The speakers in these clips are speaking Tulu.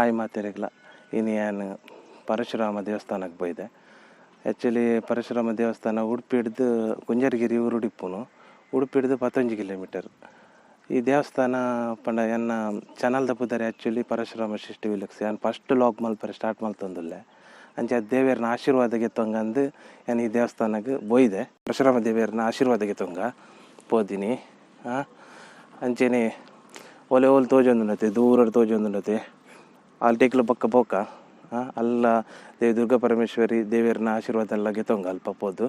ಹಾಯ್ ಮಾತೆರೆಗ್ಲ. ಇನಿ ಯಾನ್ ಪರಶುರಾಮ ದೇವಸ್ಥಾನಕ್ಕೆ ಪೋಯಿದೆ. ಆ್ಯಕ್ಚುಲಿ ಪರಶುರಾಮ ದೇವಸ್ಥಾನ ಉಡುಪಿಡ್ದು ಕುಂಜರಿಗಿರಿ ಊರುಡಿಪ್ಪುನು. ಉಡುಪಿಡ್ದು 11 ಕಿಲೋಮೀಟರ್ ಈ ದೇವಸ್ಥಾನ. ಪಂಡ ಎನ್ನ ಚಾನಲ್ದ ಪುದರ್ ಆ್ಯಕ್ಚುಲಿ ಪರಶುರಾಮ ಸೃಷ್ಟಿ ವಿಲಕ್ಸ್. ಯಾನ್ ಫಸ್ಟ್ ವ್ಲಾಗ್ ಮಲ್ಪರೆ ಸ್ಟಾರ್ಟ್ ಮಲ್ತೊಂದುಲ್ಲೆ. ಅಂಚ ದೇವೆರ್ನ ಆಶೀರ್ವಾದ ಗೆತ್ತೊಂಗಂದು ಯಾನ್ ಈ ದೇವಸ್ಥಾನಕ್ಕೆ ಬೋಯ್ದೆ. ಪರಶುರಾಮ ದೇವೆರ್ನ ಆಶೀರ್ವಾದ ಗೆತ್ತೊಂಗ ಪೋದಿನಿ. ಅಂಚೆನೆ ಒಲೆ ಓಲು ತೋಜೊಂದುಂಡತೆ, ದೂರಡ್ ತೋಜೊಂದುಂಡತೆ, ಅಲ್ಟೆಕ್ಲು ಬೊಕ್ಕ ಪೋಕ ಅಲ್ಲ ದೇವಿ ದುರ್ಗಾ ಪರಮೇಶ್ವರಿ ದೇವೆರ್ನ ಆಶೀರ್ವಾದ ಎಲ್ಲ ಗೆತ್ತೊಂಗ ಅಲ್ಪ ಪೋದು.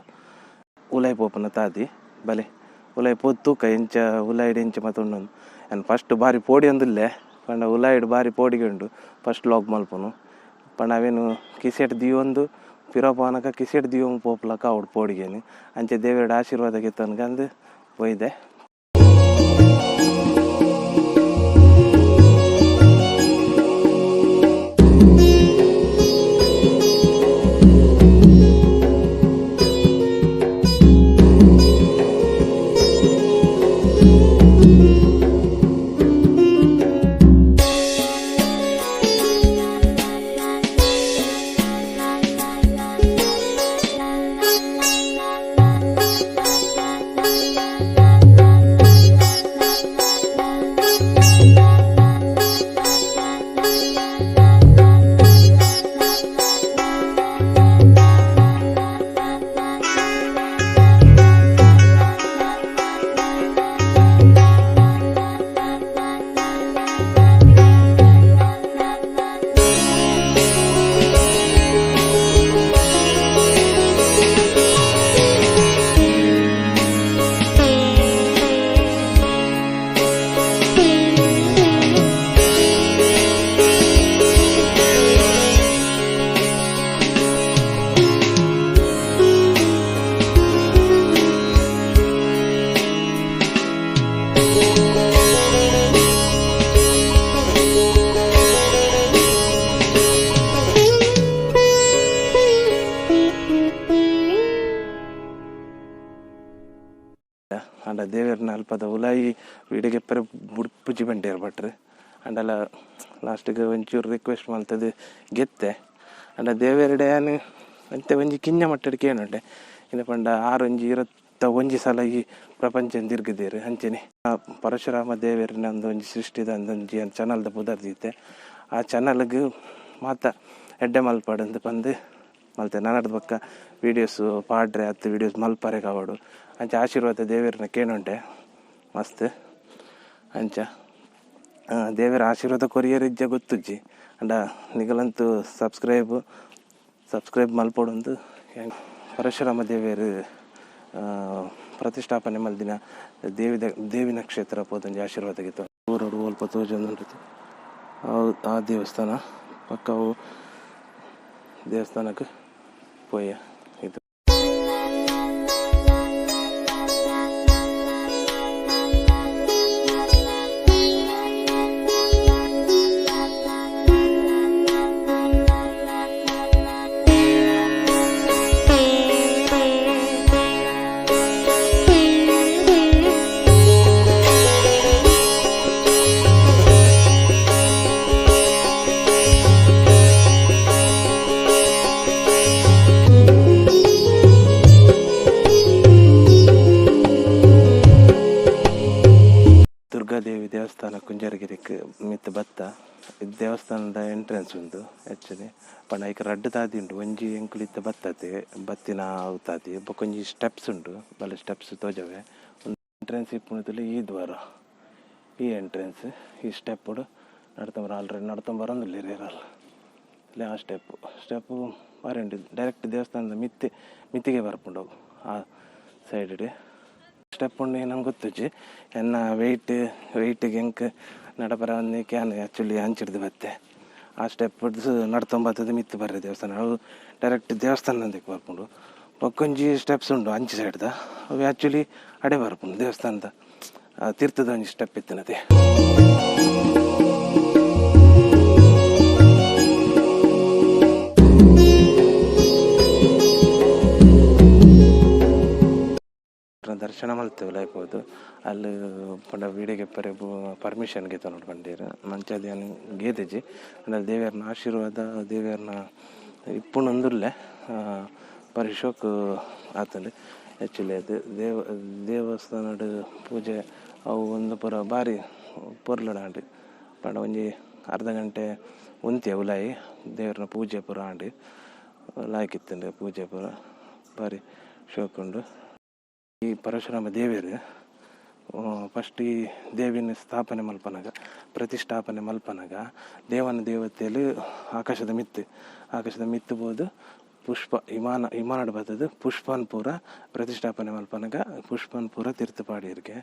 ಉಲಾಯಿ ಪೋಪುನ ತಾದಿ. ಬಲೆ ಉಲಾಯಿ ಪೋದು ತೂಕ ಎಂಚ ಉಲಾಯಿಡ್ ಎಂಚ ಮಾತ ಉಂಡು. ಯಾನ್ ಫಸ್ಟ್ ಬಾರಿ ಪೋಡಿ ಅಂದುಲ್ಲೆ. ಪಂಡ ಉಲಾಯಿಡ್ ಬಾರಿ ಪೋಡಿಗೆ ಉಂಡು ಫಸ್ಟ್ ವ್ಲಾಗ್ ಮಲ್ಪುನು ಪಂಡ. ಅವೇನು ಕಿಸೆಟ್ ದೀವೊಂದು ಪಿರ ಪೋನಗ ಕಿಸೆಟ್ ದೀವೊಂದು ಪೋಪುಲಕ ಅವಡು ಪೋಡಿಗೆನು. ಅಂಚೆ ದೇವೆರ್ಡ ಆಶೀರ್ವಾದ ಗೆತ್ತೊನ್ಗಂದು ಪೋಯಿದೆ. ಆಂಡ ದೇವೆರ್ನ ಅಲ್ಪದ ಉಲಾಯಿ ವಿಡಿಗೆಪ್ಪರೆ ಬುಡ್ಪುಜಿ ಬಂಟೇರ್ ಭಟ್ರು. ಅಂಡಲ ಲಾಸ್ಟಿಗೆ ಒಂಚೂರು ರಿಕ್ವೆಸ್ಟ್ ಮಲ್ತದು ಗೆತ್ತೆ. ಅಂಡ ದೇವೆರ್ಡೆ ಯಾನ್ ಅಂತೆ ಒಂಜಿ ಕಿಂಜ ಮಟ್ಟಡ್ ಕೇನುಂಡೆ. ಇನ್ನ ಪಂಡ ಆರು ಒಂಜಿ 21 ಸಲ ಈ ಪ್ರಪಂಚ ತಿರ್ಗುದೇರು. ಅಂಚೆನೆ ಆ ಪರಶುರಾಮ ದೇವೆರ್ನ ಒಂಜಿ ಸೃಷ್ಟಿದ ಒಂಜಿ ಚಾನಲ್ದ ಪುದರ್ ದೀತೆ. ಆ ಚಾನಲ್ಗ್ ಮಾತ ಎಡ್ಡೆ ಮಲ್ಪಡಂದು ಪಂದು ಮಲ್ತೆ. ನನಡ್ದು ಬೊಕ್ಕ ವೀಡಿಯೋಸ್ ಪಾಡ್ರೆ ಅತ್ತು ವೀಡಿಯೋಸ್ ಮಲ್ಪರೆ ಕಾವಡು. ಅಂಚ ಆಶೀರ್ವಾದ ದೇವೆರ್ನ ಕೇನುಂಡೆ ಮಸ್ತ್. ಅಂಚ ದೇವರ ಆಶೀರ್ವಾದ ಕೊರಿಯರ್ ಇಜ್ಜ ಗೊತ್ತುಜ್ಜಿ. ಅಂಡ ನಿಗಲಂತೂ ಸಬ್ಸ್ಕ್ರೈಬ್ ಸಬ್ಸ್ಕ್ರೈಬ್ ಮಲ್ಪೊಡೊಂದು. ಪರಶುರಾಮ ದೇವೆರ್ ಪ್ರತಿಷ್ಠಾಪನೆ ಮಲ್ದಿನ ದೇವಿದ ದೇವಿನ ಕ್ಷೇತ್ರ ಪೋದೊಂಜಿ ಆಶೀರ್ವಾದ ಗಿತ್ತು. ಊರೋಡು ಒಲ್ಪ ತೋಜೊಂದುಂಡು ಆ ದೇವಸ್ಥಾನ. ಪಕ್ಕ ಅವು ದೇವಸ್ಥಾನಕ್ಕೆ ಪೋಯ ಇದು. ದುರ್ಗಾದೇವಿ ದೇವಸ್ಥಾನ ಕುಂಜರಗಿರಿಕ್ ಮಿತ್ತ್ ಬತ್ತ. ಇದು ದೇವಸ್ಥಾನದ ಎಂಟ್ರೆನ್ಸ್ ಉಂದು ಆ್ಯಕ್ಚುಲಿ. ಪಂಡ ಐಕ್ ರಡ್ಡ್ ತಾದಿ ಉಂಡು. ಒಂಜಿ ಎಂಕುಲು ಇತ್ತೆ ಬತ್ತತೆ ಬತ್ತಿನ ಅವು ತಾದಿ, ಬೊಕೊಂಜಿ ಸ್ಟೆಪ್ಸ್ ಉಂಡು. ಬಲ ಸ್ಟೆಪ್ಸ್ ತೋಜವೆ. ಎಂಟ್ರೆನ್ಸ್ ಇಪ್ಪುನದಲ್ಲಿ ಈ ದ್ವಾರ, ಈ ಎಂಟ್ರೆನ್ಸ್. ಈ ಸ್ಟೆಪ್ ನಡ್ತೊಂಬರ ಆಲ್ರೆಡಿ ನಡ್ತೊಂಬರಂದುಲ್ಲೆರ್ ಏರಲ್ಲ. ಇಲ್ಲ, ಆ ಸ್ಟೆಪ್ ಸ್ಟೆಪ್ ಬಾರಿ ಉಂಡು. ಡೈರೆಕ್ಟ್ ದೇವಸ್ಥಾನದ ಮಿತ್ತೆ ಮಿತ್ತಿಗೆ ಬರ್ಪುಂಡು ಅವು. ಆ ಸೈಡ್ ಸ್ಟೆಪ್ ಉಂಡು ನಂಗೆ ಗೊತ್ತುಜ್ಜಿ. ಎನ್ನ ವೆಯ್ಟ್ ವೆಯ್ಟಿಗೆ ಎಂಕ್ ನಡಪರ can actually ಅಂಚಿಡ್ದು ಬತ್ತೆ. ಆ ಸ್ಟೆಪ್ ನಡ್ತೊಂಬತ್ತದ ಮಿತ್ತು ಬರ್ರೆ ದೇವಸ್ಥಾನ. ಅವು ಡೈರೆಕ್ಟ್ ದೇವಸ್ಥಾನದಕ್ಕೆ ಬರ್ಪುಂಡು. ಬೊಕ್ಕೊಂಜಿ ಸ್ಟೆಪ್ಸ್ ಉಂಡು ಅಂಚಿ ಸೈಡ್ದ. ಅವು ಆ್ಯಕ್ಚುಲಿ ಅಡೆ ಬರ್ಪುಂಡು ದೇವಸ್ಥಾನದ ತೀರ್ಥದ ಒಂಜಿ ಸ್ಟೆಪ್ ಇತ್ತಿನತೆ. ದರ್ಶನ ಮಲ್ತೇವೆ ಲೈಪೋದು ಅಲ್ಲಿ ಪಂಡ ವೀಡಿಯೋಗೆ ಪರೆ ಪರ್ಮಿಷನ್ ಗೆತೊನೊಡು ಪಂಡೇರು ಮಂಚಾದ ಯಾನ್ ಗೇದಿಜಿ ಅಂಡ ದೇವೆರ್ನ ಆಶೀರ್ವಾದ ದೇವೆರ್ನ ಇಪ್ಪುನೊಂದುಲ್ಲೆ ಬಾರಿ ಶೋಕು ಆತುಂಡು ಆಕ್ಚುಲಿ ಅದು ದೇವಸ್ಥಾನಡ್ ಪೂಜೆ ಅವು ಒಂದು ಪೂರ ಬಾರಿ ಪೊರ್ಲುಡಾಂಡ್ ಪಂಡ ಒಂಜಿ ಅರ್ಧ ಗಂಟೆ ಉಂತಿಯೆ ಉಲಾಯಿ ದೇವೆರ್ನ ಪೂಜೆ ಪೂರ ಆಂಡ್ ಲಾಯ್ಕ್ ಇತ್ತುಂಡು ಪೂಜೆ ಪೂರ ಬಾರಿ ಶೋಕುಂಡು. ಈ ಪರಶುರಾಮ ದೇವೆರ್ ಫಸ್ಟ್ ಈ ದೇವಿನ ಸ್ಥಾಪನೆ ಮಲ್ಪನಗ ಪ್ರತಿಷ್ಠಾಪನೆ ಮಲ್ಪನಗ ದೇವನ ದೇವತೆಲು ಆಕಾಶದ ಮಿತ್ತು ಪೋದು ಪುಷ್ಪ ವಿಮಾನ ವಿಮಾನಡ್ ಬತ್ತದು ಪುಷ್ಪನ್ ಪೂರ ಪ್ರತಿಷ್ಠಾಪನೆ ಮಲ್ಪನಗ ಪುಷ್ಪನ್ ಪೂರ ತಿರ್ತು ಪಾಡಿರ್ಗೆ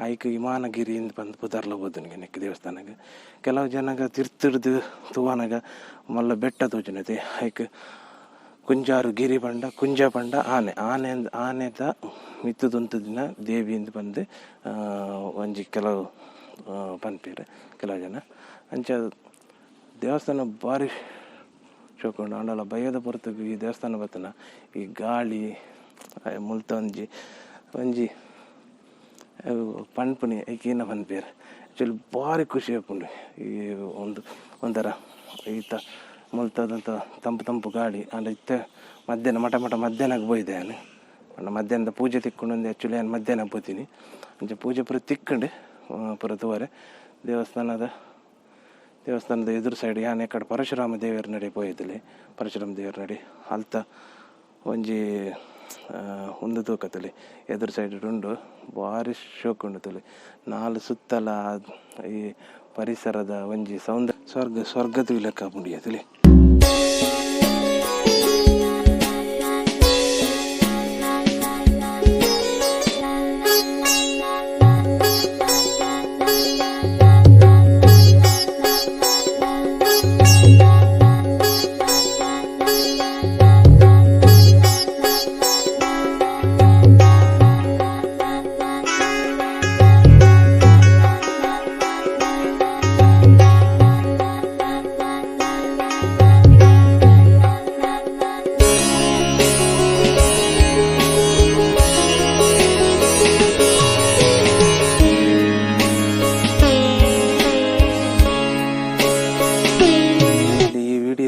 ಐಕ್ ವಿಮಾನಗಿರಿ ಇಂದ್ ಪಂದ್ ಪುದರ್ಲ ಬೋದುನಿಗೆ ನೆಕ್ ದೇವಸ್ಥಾನಗ್ ಕೆಲವು ಜನಗ ತಿರ್ತಿಡ್ದು ತೂವನಗ ಮಲ್ಲ ಬೆಟ್ಟ ತೋಜುನತೆ ಐಕ್ ಕುಂಜಾರು ಗಿರಿ ಪಂಡ ಕುಂಜ ಪಂಡ ಆನೆ ಆನೆ ಆನೆದ ಮಿತ್ತುದುಂತುದಿನ ದೇವಿ ಇಂದ್ ಪಂದ್ ಒಂಜಿ ಕೆಲವು ಪನ್ಪೆರ್ ಕೆಲವು ಜನ. ಅಂಚ ದೇವಸ್ಥಾನ ಬಾರಿ ಶೋಕುಂಡು ಆಂಡಲ ಬಯ್ಯದ ಪೊರ್ತುಗು ಈ ದೇವಸ್ಥಾನ ಬತ್ತುನ ಈ ಗಾಳಿ ಮುಲ್ತ ಒಂಜಿ ಒಂಜಿ ಪನ್ಪುನಿ ಐಕೇನ ಪನ್ಪೆರ್ ಆಕ್ಚುಲಿ ಬಾರಿ ಖುಷಿ ಆಪುಂಡು. ಈ ಒಂದು ಒಂಥರ ಈತ ಮುಲ್ತದಂತ ತಂಪು ತಂಪು ಗಾಳಿ. ಆಂಡ ಇತ್ತೆ ಮಧ್ಯಾಹ್ನ ಮಟ ಮಟ ಮಧ್ಯಾಹ್ನಕ್ಕೆ ಪೋಯಿದೆ ಯಾನ್ ಪಂಡ ಮಧ್ಯಾಹ್ನದ ಪೂಜೆ ತಿಕ್ಕುಂಡು ಆಕ್ಚುಲಿ ಯಾನ್ ಮಧ್ಯಾಹ್ನ ಪೋತೀನಿ. ಅಂಚ ಪೂಜೆ ಪೂರ ತಿಕ್ಕುಂಡು ಪೂರ ತೂವರೆ ದೇವಸ್ಥಾನದ ಎದುರು ಸೈಡ್ ಯಾನ್ ಎಕಡೆ ಪರಶುರಾಮ ದೇವೆರ್ ನಡೆ ಪೋಯಿದಿಲೆ ಪರಶುರಾಮ ದೇವೆರ್ ನಡೆ ಅಲ್ತ ಒಂಜಿ ಉಂದು ತೂಕತುಲೆ ಎದುರು ಸೈಡ್ ಉಂಡು ಬಾರಿ ಶೋಕು ಉಂಡು ತೂಲೆ. ನಾಲ್ ಸುತ್ತಲ ಈ ಪರಿಸರದ ಒಂಜಿ ಸೌಂದರ್ಯ ಸ್ವರ್ಗ ತೂಯಿಲೆಕ್ಕ ಆಪುಂಡು ತೂಲೆ.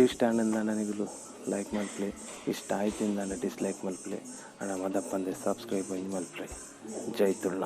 ಇಷ್ಟ ನನಗೂ ಲೈಕ್ ಮಲ್ಪಲೆ, ಇಷ್ಟ ಆಯ್ತು ಡಿಸ್ಲೈಕ್ ಮಲ್ಪಲೆ, ಅಣ್ಣ ಮದಪ್ಪಂದೆ ಸಬ್ಸ್ಕ್ರೈಬ್ ಮಲ್ಪಲೆ. ಜೈ ತುಳುನಾಡ್.